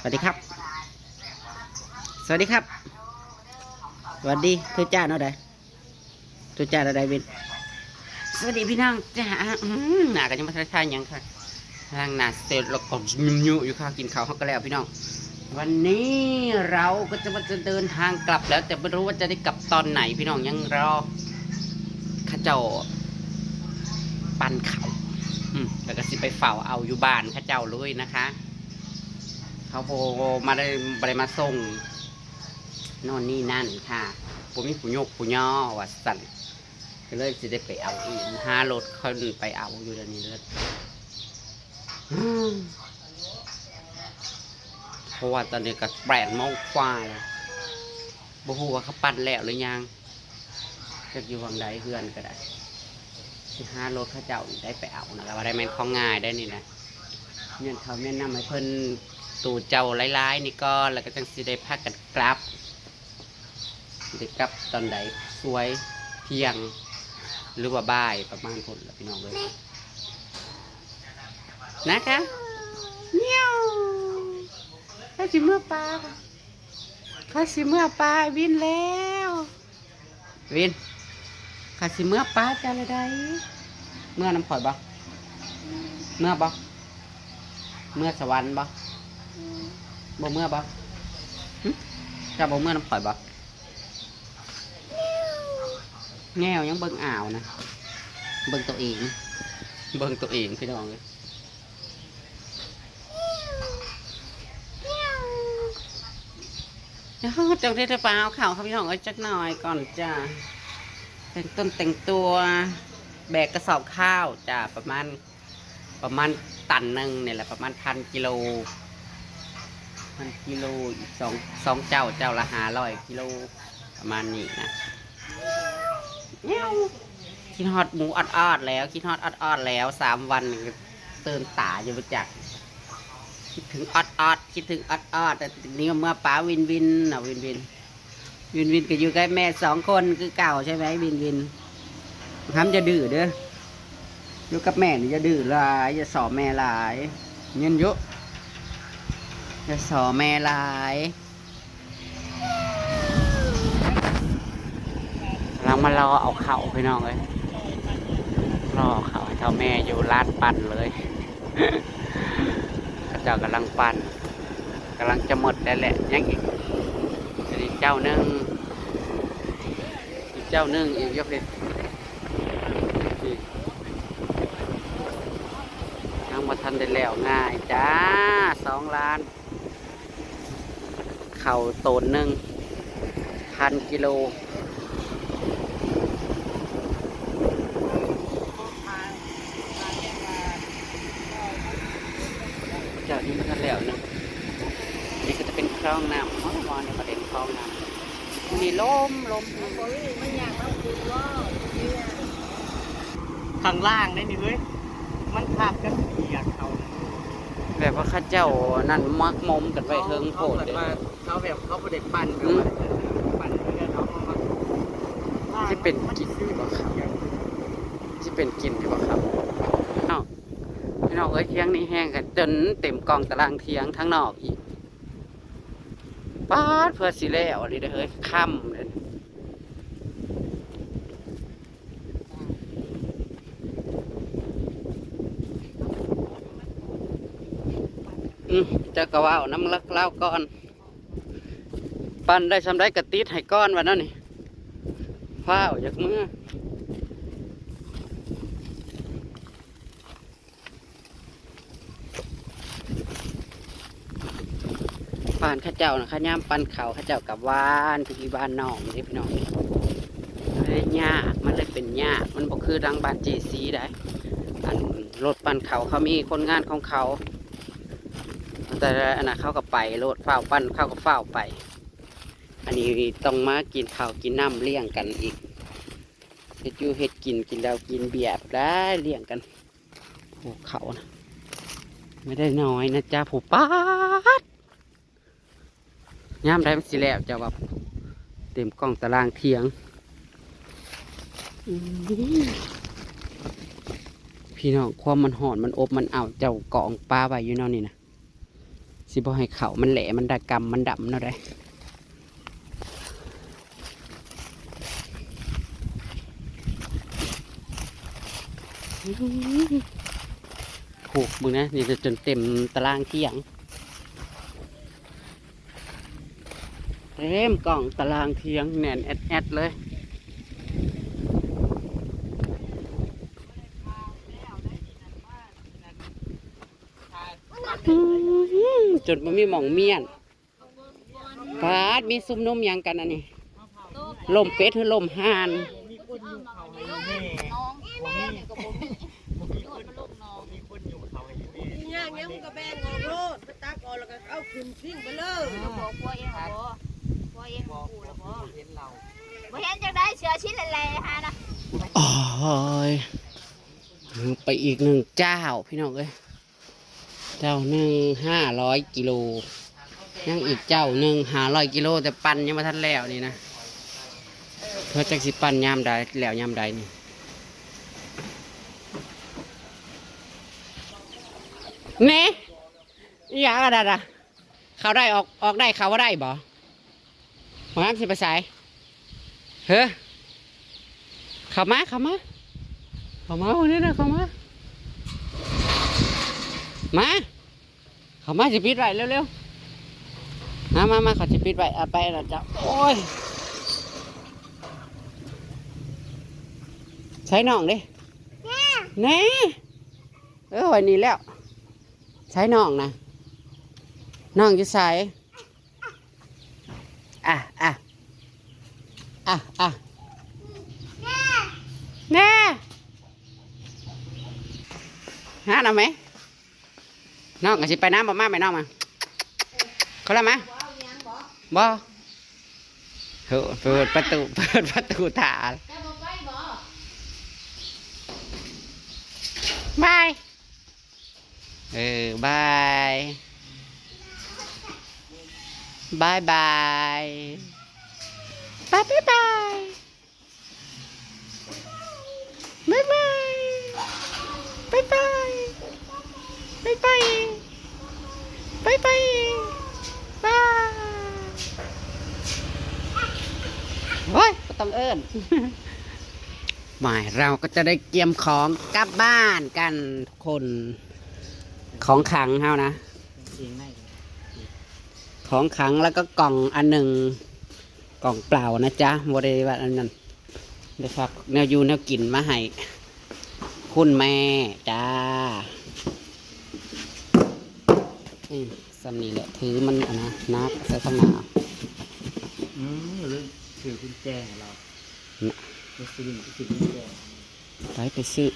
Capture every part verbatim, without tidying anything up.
สวัสดีครับ สวัสดีครับ สวัสดีทุกจ้าเนาะได้ทุกจ้าเนาะได้วิน สวัสดีพี่น้องจ้า อืมหน้าก็ยังไม่ทันทายหยังค่ะ ล้างหน้าเสร็จแล้วก็ยุ่งๆอยู่ค่ะ กินข้าวเขาก็แล้วพี่น้อง วันนี้เราก็จะมาจะเดินทางกลับแล้ว แต่ไม่รู้ว่าจะได้กลับตอนไหนพี่น้อง ยังรอ เขาเจ้าปั่นข้าว อืมแล้วก็สิไปเฝ้าเอาอยู่บ้านเขาเจ้าเลยนะคะ เขาโพมาได้บ่ได้มาส่ง โน่นนี่นั่นค่ะ บ่มีผู้ยกผู้ย่อว่าสั่น ก็เลยสิได้ไปเอาเอง หารถคนไปเอาอยู่เดี๋ยวนี้เลย อืม เพราะว่าตอนนี้ก็แปดโมงกว่าแล้ว บ่ฮู้ว่าเขาปั่นแล้วหรือยัง จักอยู่หม่องใด เฮือนก็ได้ สิหารถเขาเจ้าได้ไปเอานะ ก็บ่ได้แม่นของง่ายได้นี่นะ เมียนเขาเมียนนำให้เพิ่นตูเจ้าหลายๆนี่ก่อน แล้วก็จังสิได้พากันกลับ สิได้กลับตอนใด สวย เที่ยง หรือว่าบ่ายประมาณพุ้นล่ะพี่น้องเอ้ย นะคะ เมียว เขาสิเมือปา เขาสิเมือปาวินแล้ว วิน เขาสิเมือปาจ้าละใด เมือนำข่อยบ่ เมือบ่ เมือสวรรค์บ่ บ่เมือบ่ หึ เจ้าบ่เมือนำข่อยบ่ แนวยังเบิ่งอ่าวนะ เบิ่งตัวเอง เบิ่งตัวเองพี่น้องเอ้ย เดี๋ยวเราจังได้ไปเอาข้าวค่ะพี่น้องเอ้ย จักหน่อยก่อนจ้า แต่งต้นแต่งตัว แบกกระสอบข้าวจ้า ประมาณ ประมาณตันหนึ่งนี่แหละ ประมาณพันกิโล พันกิโล อีกสอง สองเจ้า เจ้าละห้าร้อยกิโล ประมาณนี้นะ คิดฮอดหมูออดๆแล้ว คิดฮอดออดๆแล้ว สามวันนี่ก็ตื่นตาอยู่บ่จัก คิดถึงออดๆ คิดถึงออดๆ แต่นี่ก็เมือปาวินวินนะ วินวิน วินวินก็อยู่กับแม่สองคนคือเก่าใช่ไหม วินวิน ห้ามจะดื้อเด้อ อยู่กับแม่นี่อย่าดื้อหลาย อย่าสอแม่หลาย เงินเยอะ อย่าสอแม่หลาย กำลังมารอเอาข้าวพี่น้องเอ้ย รอเอาข้าวให้เฒ่าแม่อยู่ร้านปั่นเลย เขาเจ้ากำลังปั่น กำลังจะหมดแล้วแหละ ยังอีก อีกเจ้าหนึ่ง อีกเจ้าหนึ่งอีก ยกเห็น ยังบ่ทันได้แล้วง่ายจ้า สองล้าน ข้าวโตนหนึ่ง พันกิโล เจ้ายังบ่ทันแล้วเนาะ นี่ก็จะเป็นคลองน้ำ อ๋อ นี่ก็เป็นคลองน้ำ มีลม ลม ข้างล่างได้นี่เฮ้ย มันทับกันเปียกเขา แบบว่าเขาเจ้านั่นมักมมกันไว้เทิงโพดเด้ เขาแบบเขาบ่ได้ปั่นแบบว่าปั่นเพื่อเอามา สิเป็นกินอยู่บ่ครับ สิเป็นกินอยู่บ่ครับ เอ้า พี่น้องเอ้ย เถียงนี่แฮงกันจนเต็มกองตารางเถียงทางนอกอีก ป๊าด เพื่อสิแล้วนี่เด้อเฮ้ย ค่ำเลย อืม เจ้าก็เว้านำลาวก่อน ปั่นได้ส่ำใดก็ติดให้ก่อนว่าแนวนี้ ฟ้าวอยากเมือ บ้านเขาเจ้านะ เขายามปั่นข้าว เขาเจ้ากับหว่านพี่บ้านน้องนี่พี่น้อง เลยยาก มันเลยเป็นยาก มันบ่คือหลังบ้านเจซีได้ อันรถปั่นข้าวเขามีคนงานของเขา แต่อันนั้นเขาก็ไปโลด ฟ้าวปั่นเขาก็ฟ้าวไป อันนี้ต้องมากินข้าวกินน้ำเลี้ยงกันอีก เฮ็ดอยู่เฮ็ดกิน กินเหล้ากินเบียร์ได้เลี้ยงกัน โอ้ เขานะ ไม่ได้น้อยนะจ๊ะ ผู้ป๊าด ยามใดมันสิแล้ว เจ้าว่าเต็มกองตารางเถียง อืม พี่น้อง ความมันฮ้อน มันอบ มันอ้าว เจ้ากองปาไว้อยู่แนวนี้นะ สิบ่ให้เข้ามันแหละ มันดะกำมันดำเนาะได้ ผูกมึงนะ นี่จะจนเต็มตารางเถียง เต็มกล่องตารางเถียง แน่นแอดๆเลย อืม จนบ่มีหม่องเมียน ปาด มีซุมนุมหยังกันอันนี้ ลมเป็ดหรือลมห่าน มีคนอยู่เขาให้แม่ น้องแม่เนี่ยก็บ่มี มีคน มีคนอยู่เขาให้แม่ สิย่างหยังมันก็แบ่งออกโลด ไปตักออกแล้วก็เอาขึ้นทิ้งไปเลย บอกผัวเองเหรอบ่ ผัวเองบอกกูเหรอบ่ เห็นเรา บ่เห็นจังได๋ เสือชิ้นแหล่ๆหานะ โอ้ย ไปอีกหนึ่งเจ้า พี่น้องเอ้ย เจ้าหนึ่งห้าร้อยกิโล ยังอีกเจ้าหนึ่งห้าร้อยกิโล แต่ปั่นยังบ่ทันแล้วนี่นะ เพิ่นจักสิปั่นยามใดแล้วยามใดนี่ แหน่ อีหยังอะนั่นน่ะ เข้าได้ออก ออกได้เข้าบ่ได้บ่ หมอลำสิไปไส เฮ้อ เข้ามา เข้ามา เข้ามา วันนี้นะ เข้ามา มา เข้ามา สิปิดไว้เร็วๆ มา มา มา เขาสิปิดไว้ เอาไปแล้วจ้ะ โอ้ย ใช้น้องเด้ แหน่ เออ วันนี้แล้ว ใช้น้องนะ น้องอยู่ไส อ่ะ อ่ะ อ่ะ อ่ะ แน่ หาหน่อยไหม น้องก็สิไปน้ำบ่มาไหมน้องมา เขาละมา บ่ เฮ้ย เปิดประตู เปิดประตูถ่า บาย เออ บาย บายบาย บายบายบาย บายบาย บายบาย บายบาย บายบาย บาย โอ้ย บ่ต้องเอิ้น บ่ายเราก็จะได้เตรียมของกลับบ้านกันทุกคน ของขังเฮานะ ของขังแล้วก็กล่องอันหนึ่ง กล่องเปล่านะจ๊ะ บ่ได้ว่าอันนั้น ได้ฝากแนวอยู่แนวกินมาให้ คุณแม่จ้า อืม ส่ำนี้แหละ ถือมันอันนะ นักใส่ข้างหน้า อืม ลืมถือกุญแจให้เรา น่ะ ไปซื้อกุญแจ ไป ไปซื้อ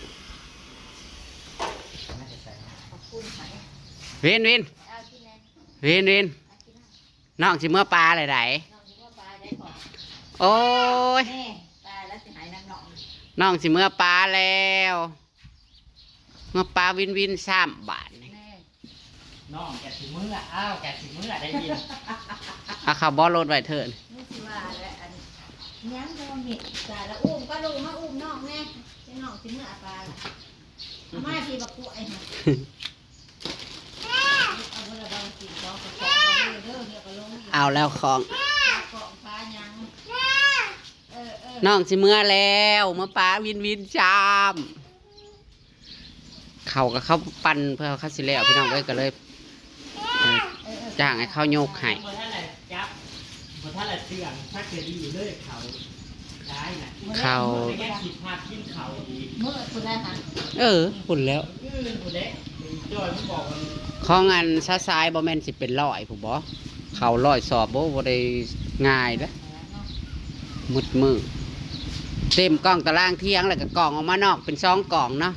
วิน วิน วิน วิน น้องสิเมือปลาเลยได โอ้ย แม่ ตายแล้วสิหายนางน้อง น้องสิเมือปลาแล้ว เมือปลาวินวินซ้ำบาดนี่ แม่ น้องจะสิเมือ อ้าว จะสิเมือได้ยิน เอาข้าวบอลโลดไว้เถิด นี่สิว่าแล้วอัน ยังจะมาเห็นตายแล้ว อุ้มก็ลงมาอุ้มน้องแน่ ให้น้องสิเมือปลาล่ะ เอามาพี่บักกล้วยค่ะ เอาแล้วของ น้องสิเมือแล้ว เมือปลาวินวินจาม เขาก็เข้าปั่นเพื่อเขาสิแล้ว พี่น้องเอ้ย ก็เลย จ้างให้เขายกให้ บ่ทันละจับ บ่ทันละเชื่อง ถ้าเกิดอยู่เลยเขา ได้นะ เขา แม่สิพากินเขาอีก เมื่อคุณได้ค่ะ เออ พุ่นแล้ว อืม ผู้เล็ก จอยมันบอกว่า ของอันซ้ายๆบ่แม่นสิเป็นร้อยผู้บ่ เขาร้อยสอบบ่ บ่ได้ง่ายเด้อ มืดมืด เต็มกล่องตารางเที่ยง แล้วก็กล่องออกมานอกเป็นสองกล่องเนาะ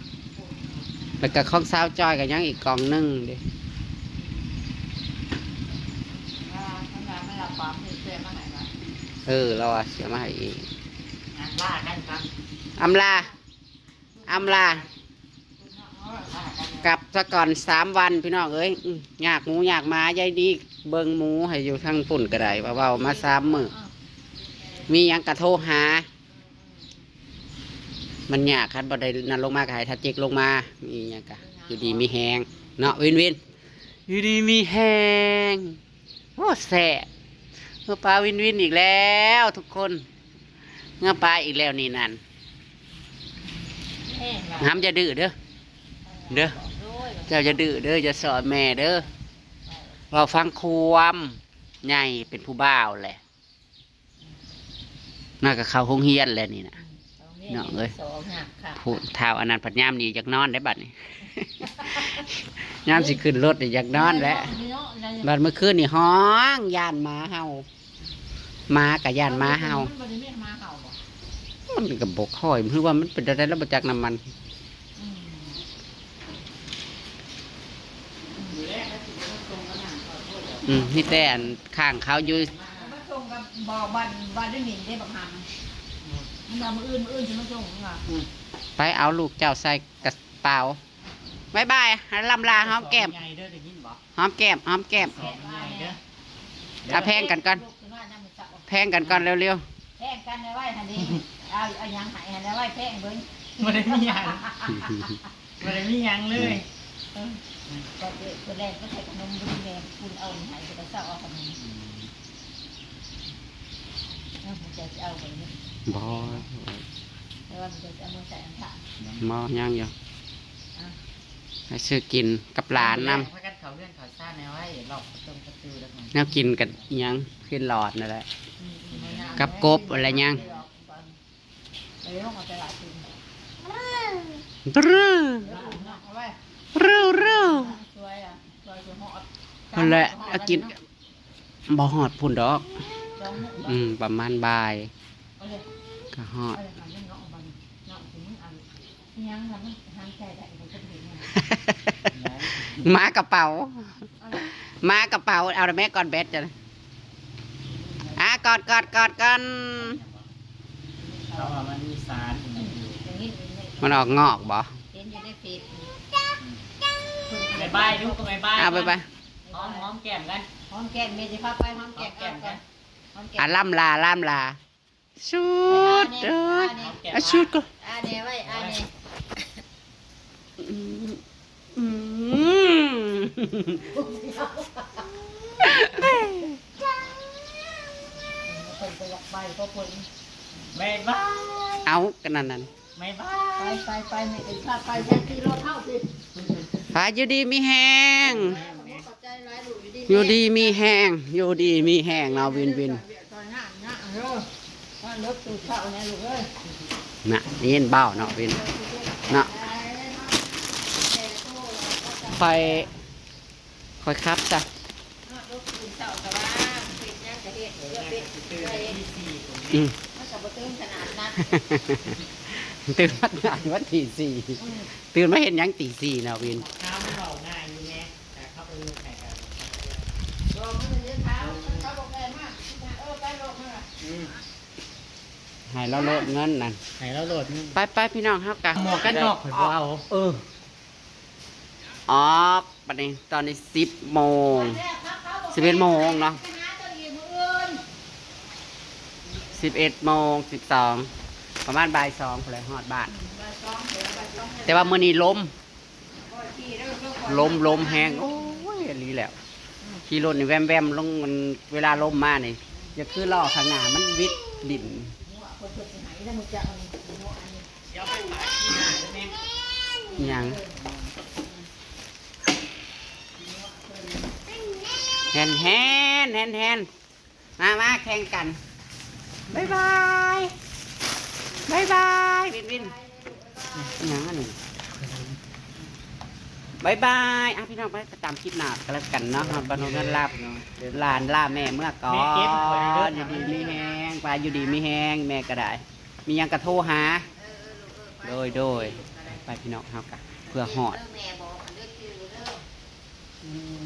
แล้วก็ของสาวจอยก็ยังอีกกล่องหนึ่งเด้ เออ เราอะเสียมาให้อีก อำลากันครับ อำลา อำลา กลับซะก่อนสามวันพี่น้องเอ้ย อืม อยากหมูอยากหมา ยายดีเบิ่งหมูให้อยู่ทางพุ่นก็ได้ ว่าเว้ามาสามมื้อ มีหยังก็โทรหา มันยาก คันบ่ได้นั่นลงมาก็ให้ทาจิกลงมา มีหยังก็อยู่ดีมีแฮงเนาะ วินวิน อยู่ดีมีแฮง โอ้ แซ่บ เงาปลาวินวินอีกแล้วทุกคน เงาปลาอีกแล้วนี่นั่น แห้งละ ห้ามอย่าดื้อเด้อ เด้อ โดย เจ้าอย่าดื้อเด้อ อย่าสอนแม่เด้อ เว้าฟังความ ใหญ่เป็นผู้บ่าวแหละ น่าก็เข้าโรงเรียนแล้วนี่นะ อืม เนาะเอ้ย สองหักค่ะ ผู้เฒ่าอันนั้นผัดยามนี่อยากนอนได้บัดนี้ ยามสิขึ้นรถนี่อยากนอนแล้ว เนาะ บัดเมื่อคืนนี่ฮ้องย่านหมาเห่า หมาก็ย่านหมาเห่า มันบ่ได้มีหมาเห่าบ่ มันก็บ่ค่อย คือว่ามันเป็นอะไรแล้วบ่จักน้ำมัน อืม อืม มีแต่อันข้างเขาอยู่ มาส่งกับบ่ บ้าน บ้านได้หนิงได้บักหำ มันเอามื้ออื่น มื้ออื่นสิมาส่งมึงอ่ะ ไปเอาลูกเจ้าใส่กระเป๋า บ๊ายบาย ลำลาหอมแก้ม ใหญ่เด้อ ได้ยินบ่ หอมแก้ม หอมแก้ม สองใหญ่เด้อ เอาแพงกันก่อน ลูกขึ้นมานั่งมือสับ แพงกันก่อนเร็วๆ แพงกันไว้หั่นดิ เอา เอาหยังให้หั่นไว้แพงเบิ่ง บ่ได้มีหยัง บ่ได้มีหยังเลย เออ ก็เจอคนแรกก็ใส่ขนมบุญแม่ คุณเอาให้ก็เศร้าเอาขนม เอ้า มันจะเอาไปนี่ บ่ แต่ว่ามันจะเอามาใส่อันทะ บ่ ยังอยู่ อ่ะ ให้ซื้อกินกับหลานนำ พากันเข้าเฮือนเข้าซานแนวไว้ ล็อกประตูประตูแล้วกัน แนวกินกันอิหยัง กินหลอดนั่นแหละ อืมอืม กับกบอะไรยัง ไปลงเอาไปหลายกิน ตรึ เอาไว้ รึ รึ ช่วยอ่ะ ช่วยช่วยหอด นั่นแหละ เอากิน บ่ฮอดพุ้นดอก สองมื้อ อืม ประมาณบ่าย เอาเลย ก็ฮอด เอาเลยค่ะ เนาะ เอาไปเนาะ ถึงอัน อิหยังล่ะ มันหายใจได้ มันก็เห็นไง หมากระเป๋า เอาเลย หมากระเป๋า เอาแม่ก่อนแบตจ้ะ อ่ะ กอด กอด กอดกัน เขาว่ามันมีสารอยู่ในอยู่ อย่างนี้ มันออกงอกบ่ เห็นอยู่ในเฟซ บายบายลูกก็บายบาย เอาบายบาย หอมหอมแก้มกัน หอมแก้ม เมย์จะพาไปหอมแก้ม หอมแก้มกัน หอมแก้ม อ่ะ ล่ำลา ล่ำลา ชุด เออ อ่ะ ชุดก็ อ่าเนี่ยไว้ อ่าเนี่ย อืม อืม คนก็อยากไปเพราะคน บายบาย เอากันนั่นนั่น บายบาย ไปไปไป ไม่เห็นภาพไป แค่ขี่รถเข้าสิ พาอยู่ดีมีแฮง ขอบใจหลายลูก อยู่ดี อยู่ดีมีแฮง อยู่ดีมีแฮงเนาะ วินวิน น่ะ เย็นเบาเนาะวิน เนาะ ค่อย ค่อยขับจ้ะ อืม ตื่นมาตั้งวันที่สี่ ตื่นมาเห็นหยังตีสี่เนาะวิน ให้เราโลดเงินนั่น ให้เราโลดเงิน ไปไปพี่น้อง เฮากะ หมวกกันน็อกข่อยบ่เอา เออ ออกบัดนี้ ตอนนี้สิบโมง สิบเอ็ดโมงเนาะ สิบเอ็ดโมง สิบสอง ประมาณบ่ายสองพอแหละฮอดบ้าน แต่ว่ามื้อนี้ลม ลม ลมแฮง โอ้ย อีหลีแหละ ขี่รถนี่แว่มๆ ลง มัน เวลาลมมานี่ อย่าคือล้อข้างหน้ามันวิดดิน หยัง แฮนแฮน แฮนแฮน มา มาแข่งกัน บ๊ายบาย บ๊ายบาย วินวิน อหยังอันนี้ บ๊ายบาย อ่ะพี่น้อง ไปตามคลิปหน้าก็แล้วกันเนาะ บ้านโนนลาบ หลานลาแม่เมื่อก่อน แม่เก็บไว้เด้อ อยู่ดีมีแฮง ไปอยู่ดีมีแฮง แม่ก็ได้ มีหยังก็โทรหา โดย โดย ไปพี่น้อง เฮากะ เพื่อฮอด อืม